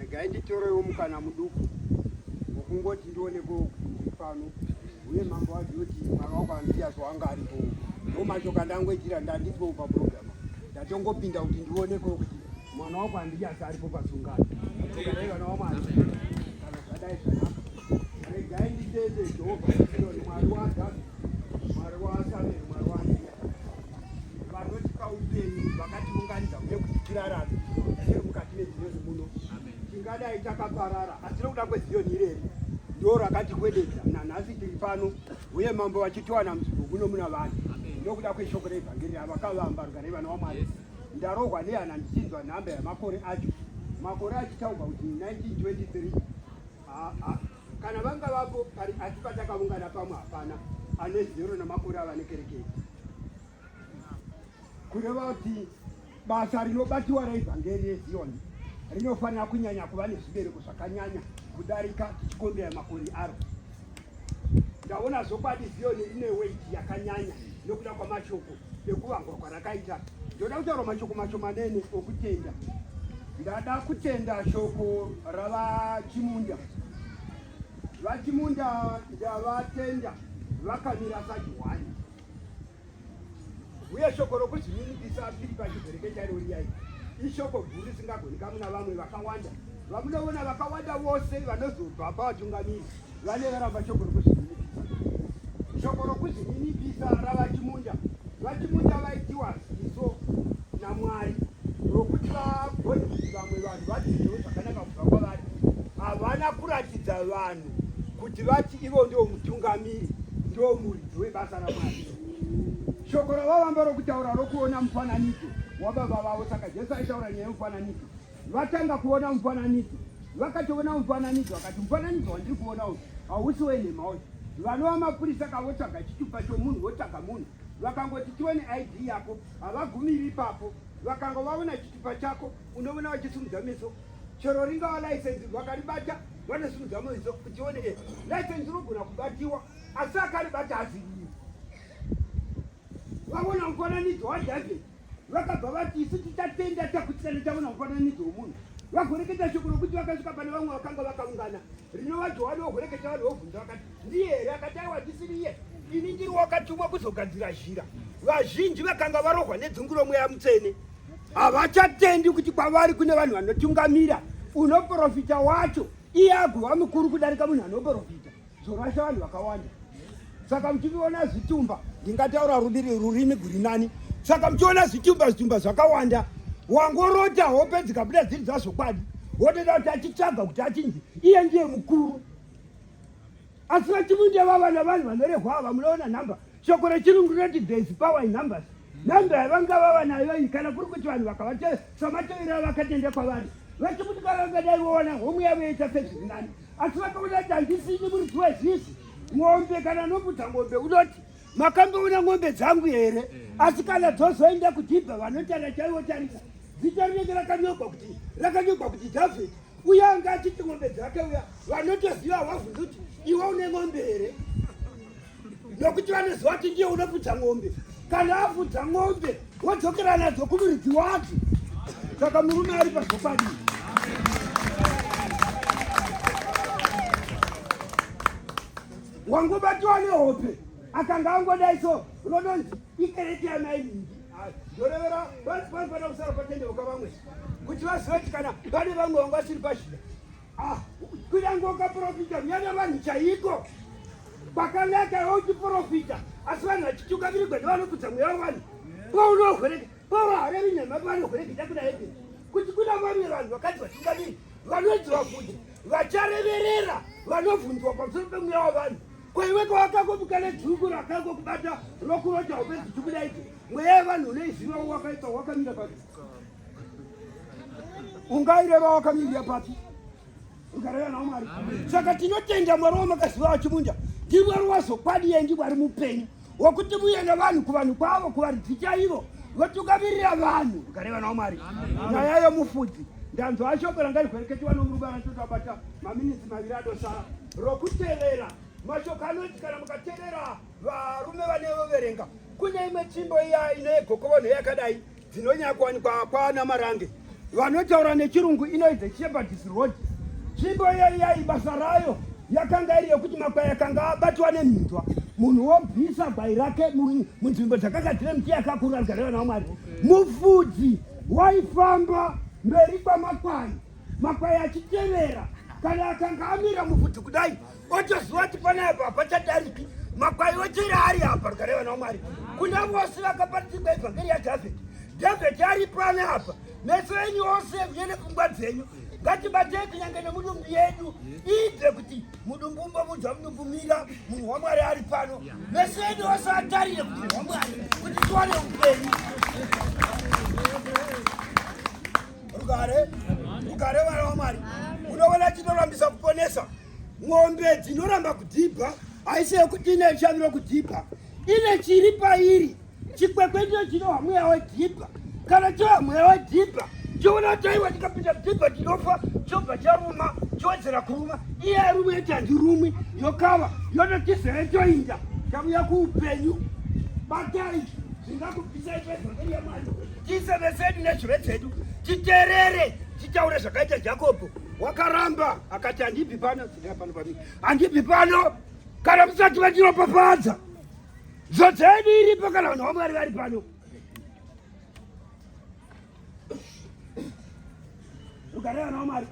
Regai nditorewo mukana muduku wokungoti ndionekwewo kuti ndiri pano uye mambo wazive kuti mwana wako Andreas wanga aripo. Ndo mashoko andangoitira ndandiripo paprogram. Ndatongopinda kuti ndionekwewo kuti mwana wako Andreas aripo pasungano. Regai vana waMwari kana zvadai zvanaka. Regai nditende Jehovha Mwari waDhavhidhi, Mwari waSamueri, Mwari waAndreas. Vanotipa upenyu vakatiunganidza uye kuti tirarame tiri mukati meziyoni muno. Tingadai takaparara asi nokuda kweziyoni ireri ndo rakatikwededza nanhasi tiri pano uye mambo vachitiwana munzvimbo muno muna vanhu nokuda kweshoko reevhangeri ravakavamba rugare vana waMwari. Ndarohwa nehana ndichinzwa nhamba yamakore acho makore achitaurwa kuti 1923 kana vanga vapo pari asi patakaungana pamwe hapana ane zero namakore ava nekereke kureva kuti basa rinobatiwa reevhangeri reziyoni rinofanira kunyanya kuva nezvibereko zvakanyanya kudarika tichikombera makore aro. Ndaona zvokwadi Ziyoni rine weight yakanyanya nokuda kwamashoko ekuvangwa kwarakaita. Ndoda kutaura mashoko mashomanene okutenda. Ndada kutenda shoko ravaChimunda. VaChimunda ndavatenda vakamira saJohani. Uye shoko rokuzvininipisa Firipi achivhereketa roriyai ishoko guru risingagonika muna vamwe vakawanda. Vamunoona vakawanda vose vanozobva pavatungamiri vane varamba shoko rokuzvininipisa. Shoko rokuzvininipisa ravaChimunda. VaChimunda vaitiwa ziso naMwari rokuti vagone kuti vamwe vanhu vadzidzewo zvakanaka kubva kwavari. Havana kuratidza vanhu kuti vati ivo ndivo mutungamiri, ndivo muridzi webasa raMwari. Shoko ravavamba rokutaura rokuona mufananidzo wababa vavo. Saka Jesu aitaura nyaya yemufananidzo. Vatanga kuona mufananidzo, vakatoona mufananidzo vakati mufananidzo wandiri kuona uyu hausi wenhema uyu. Vanova mapurisa kavotsvaga chitupa chomunhu, votsvaga munhu, vakangoti tione ID yako, havagumiri ipapo. Vakanga vaona chitupa chako, unoona vachisimudza meso, chero ringava license, vakaribata vanosimudza meso kuti tione eh, license rinogona kubatiwa asi akaribata haziviwi. Vaona mufananidzo waDhavhidhi vakabva vati isu tichatenda takutikana taona mufananidzo womunhu. Vagoreketa shoko rokuti vakasvika pane vamwe vakanga vakaungana, rinova Johani wogoreketa vanhu vobvunza vakati ndiye here? Akati aiwa ndisiri iye, ini ndiri wakatumwa kuzogadzira zhira. Vazhinji vakanga varohwa nedzungu romweya mutsvene havachatendi kuti kwavari kune vanhu vanotungamira. Unoprofita wacho iye agova mukuru kudarika munhu anoprofita. Zvorasha vanhu vakawanda. Saka muchiona zvitumba, ndingataura rudiri rurimi guri nani. Saka muchiona zvitumba zvitumba zvakawanda, wangorota hope dzikabuda dziri dzazvokwadi, wotoda kuti achitsvaga kuti achinzi iye ndiye mukuru. Asi vachimunda vava navanhu vanorehwa ava, munoona nhamba. Shoko rechirungu rinoti there is power in numbers. Nhamba yavanga vava nayo iyi, kana kuri kuti vanhu vakavate samatevero avakatenda kwavari, vachimuti kana vangadai vowana homwe yavo yoita sezviri nani. Asi vakaona kuti handisini muridzi wezvizvi. Ng'ombe kana anobudza ng'ombe unoti makamboona ng'ombe dzangu here? Asi kana dzozoenda kudhibha vanotara chaivo tarisa zita rinenge rakanyorwa kuti rakanyorwa kuti David uya anga achiti ng'ombe dzake uya vanotoziva havabvunzi kuti iwe une ng'ombe here nokuti vanoziva kuti ndiye unofudza ng'ombe kana afudza ng'ombe wodzokera nadzo kumuridzi wadzo saka murume ari pazvokwadi wangobatiwa nehope akanga angodai so rinodonzi ikereke yamai mingi ndorevera vanofanira kusara patendeuka vamwe kuti vazive kuti kana pane vamwe vanga vasiri pazhira ah, kunyange ukaprofita nyana vanhu chaiko kwakanaka iwe uchiprofita asi vanhu vachitungamirirwa nevanokudza mweya wavanhu paunohwereka pauro harevi nhema pavanohwereketa kuna hebheri kuti kuna vamwe vanhu vakadzi vatungamiri vanonzi vafudzi vachareverera vanobvunzwa pamusoro pemweya wavanhu kwaiwe kwawakangomuka nedzungu rakangokubata rokurota hope dzichikuda idzo mweya yevanhu unoiziva wakaipa wakamira papi ungaireva wakamirira papi Ukareva naMwari. Saka tinotenda Mwari wamakaziva vachimunda. NdiMwari wazokwadi iye ndiMwari mupenyu. Wokuti muye nevanhu kuvanhu kwavo kuvaridzi chaivo votungamirira vanhu. Ukareva naMwari. Nyaya yomufudzi. Ndanzwa shoko ranga rigwereketiwa nomurume ratotabata maminitsi maviri adosara rokutevera mashoko anoti kana mukaterera varume vane voverenga kune imwe tsvimbo iya ine gokovonho yakadai dzinonyanya kuwanikwa kwaana Marange. Vanotaura nechirungu inoidze Shepherd's Rod. Tsvimbo iyoyi yai basa rayo yakanga iri yekuti makwai akanga abatwa nemhinzwa munhu wobvisa gwai rake munzvimbo dzakanga dzine miti yakakura rugare vana vamwari. Mufudzi waifamba mberi kwamakwai, makwai achitevera. Kana akanga amira mufudzi kudai otoziva kuti panapa hapachadariki makwai ochera ari apa rugare vana vamwari. Kuna vose vakaparidzirwa evhangeri yaDhavhidhi, Dhavhidhi ari panapa meso enyu ose uye nepfungwa dzenyu ngatibatei kunyange nemudumbu yedu iibve kuti mudumbu umbomudzwa mudumbu mira munhu wamwari ari pano meso edu ose atarire kuti munhu wamwari kuti tiwane upenyu rugare rugare vana wamwari unoona chinorambisa kuponesa ng'ombe dzinoramba kudhibha haisi yekuti ine shavi rokudhibha ine chiri pairi Chikwekwe ndicho chinohwa mweya wedhibha. Kana chohwa mweya wedhibha, choona kuti aiwa ndikapinda mudhibha ndinofa, chobva charuma, chowedzera kuruma. Iye arume yoti handirumwi, yokava, yototizere toinda. Chavuya kuupenyu. Batai zvingakubvisai pevhangeri yaMwari. Tiise vese edu nezvive dzedu, titerere, titaure zvakaita Jakobho. Wakaramba akati handibvi pano, pano pano, handibvi pano kana musati vandiropafadza. Zodzo yedu iripo kana vanhu vaMwari vari pano. Rugare vana vaMwari.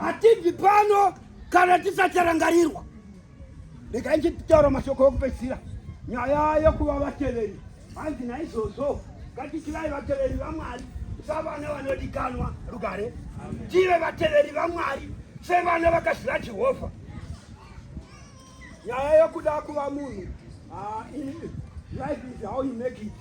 Hatibvi pano kana tisati tarangarirwa. Regai ndichitaura mashoko okupedzisira. Nyaya yokuva vateveri. Hanzi naizvozvo ngatichivai vateveri vaMwari savana vanodikanwa. Rugare. Tive vateveri vaMwari sevana vakaziva Jehovha. Nyaya yokuda kuva munhu, ah, life is how you make it.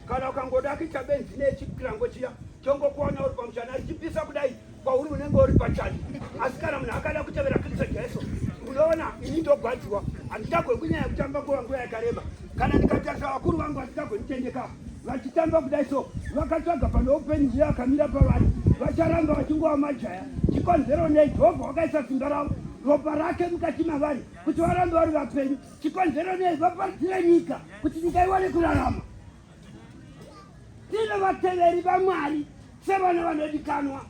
Kana ukangoda kuita benzi nechikirango chiya chongokuwana uri pamuchana richipisa kudai kwauri unenge uri pachani. Asi kana munhu akada kutevera Kristu Jesu, unoona ini ndogwadziwa, handichagoni kunyanya kutamba nguva nguva yakareba. Kana ndikatarisa vakuru vangu handichagoni kutendeka vachitamba kudai so vakatsvaga pane upenyu uye akamira pavari vacharamba vachingova majaya. Chikonzero nei? Jehovha wakaisa simba ravo ropa rake mukati mavari kuti varambe vari vapenyu. Chikonzero nei? Vaparidzire nyika kuti nyika iwane kurarama. Tine vateveri vaMwari sevana vanodikanwa.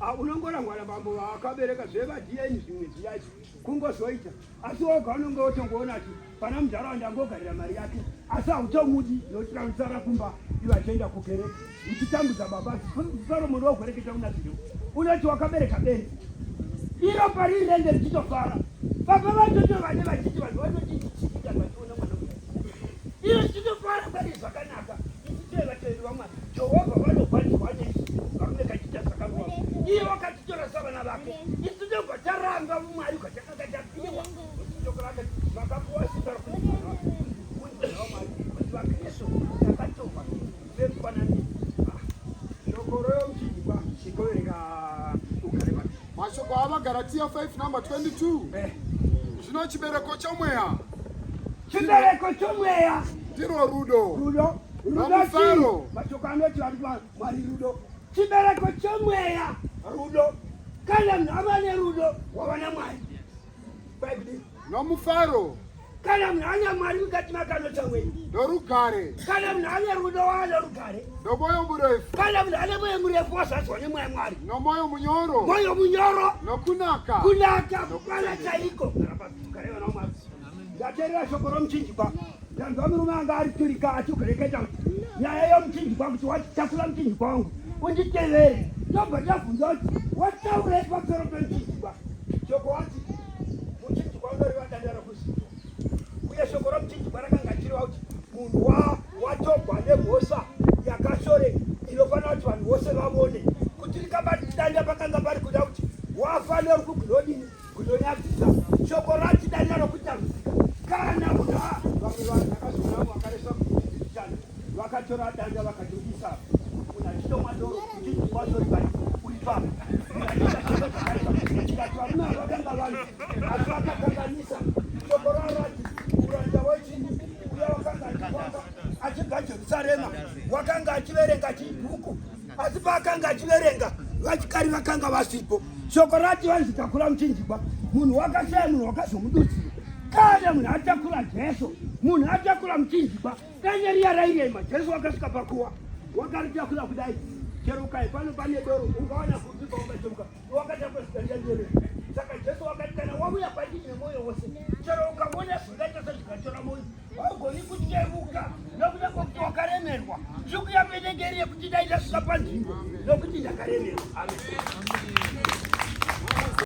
Ah, unongorangwa nabambo vakabereka zvevadn zvimwe zviya izvi kungozoita asi woga unonge wotongoona kuti pana mudhara wandangogarira mari yake asi hautomudi nokuti kanosara kumba ivo achienda kukereke uchitambudza baba Solomoni wogwereketa kuna zvino unoti wakabereka benzi iro pariri renge richitofara baba vacho vane vachiti vanhu vanotichiita vachiona mwana iro richitofara kwari zvakanaka ichitee vateveri vamwari Jehovha vanogwadziwa nesu varume kachiita zvakarurama iye wakatitora savana vake isu tobva taramba mumwari kwatakanga tapiwa shoko rake vakapuwa simba rokuti vamwari kuti vakristu takatorwa vemufananidzo shoko royomuchinjikwa chikoverenga ugare vake Mashoko avaGaratia 5 number 22. Eh. Zvino chibereko chomweya. Chibereko chomweya ndirwo rudo. Rudo. Rudo Nomufaro. Mashoko anoti vari Mwari rudo. Chibereko chomweya rudo. Kana munhu ava nerudo wava naMwari. Bhaibheri. Nomufaro. Kana munhu ane Mwari mukati make anotsamwei? Norugare. Kana munhu ane rudo waane rugare. Nomwoyo murefu. Kana munhu ane mwoyo murefu wazadzwa nemweya Mwari. Nomwoyo munyoro. Mwoyo munyoro. Nokunaka. Kunaka kukwana chaiko. Ndateerera shoko romuchinjikwa. Ndanzwa murume anga ari turika achikureketa kuti nyaya yomuchinjikwa kuti watakura muchinjikwa wangu unditevere. Ndobva ndabvunza kuti wataurei pamusoro pemuchinjikwa? Shoko wati muchinjikwa unoreva danda rokuziva. Uye shoko romuchinjikwa rakanga richireva kuti munhu watogwa nemhosva yakashore inofanira kuti vanhu vose vavone kuti rikabadanda pakanga pari kuda kuti wafa nerukugunodini kunonyadzisa shoko rati danda rokutambudzika kana munhu vamwe vanhu ndakazoona vakaresva kuchana vakatora danda vakatodisa munhu achitomwa doro kuti kwazvo ribari uri papa tikati varume ava vakanga vanhu asi vakakanganisa shoko rarati muranda wechini uya wakanga achifamba achibva jerusarema wakanga achiverenga chibhuku asi paakanga achiverenga vachikari vakanga vasipo shoko rati vanzi takura muchinjikwa munhu wakashaya munhu wakazomududzira kana munhu atakura jesu munhu atakura muchinjikwa danya riya rairema jesu wakasvika pakuwa wakaritakura kudai Cherukai pano pane doro, ungawana kupi paungacheruka? Wakatamba zvikandiandere. Saka Jesu wakati kana wauya kwandiri nemwoyo wose, chero ukaona zvingaita sezvikatora mwoyo, haugoni kucheruka nokuda kwokuti wakaremerwa. Shuku yako inenge iri yekuti dai ndasvika panzvimbo nokuti ndakaremerwa. Amen.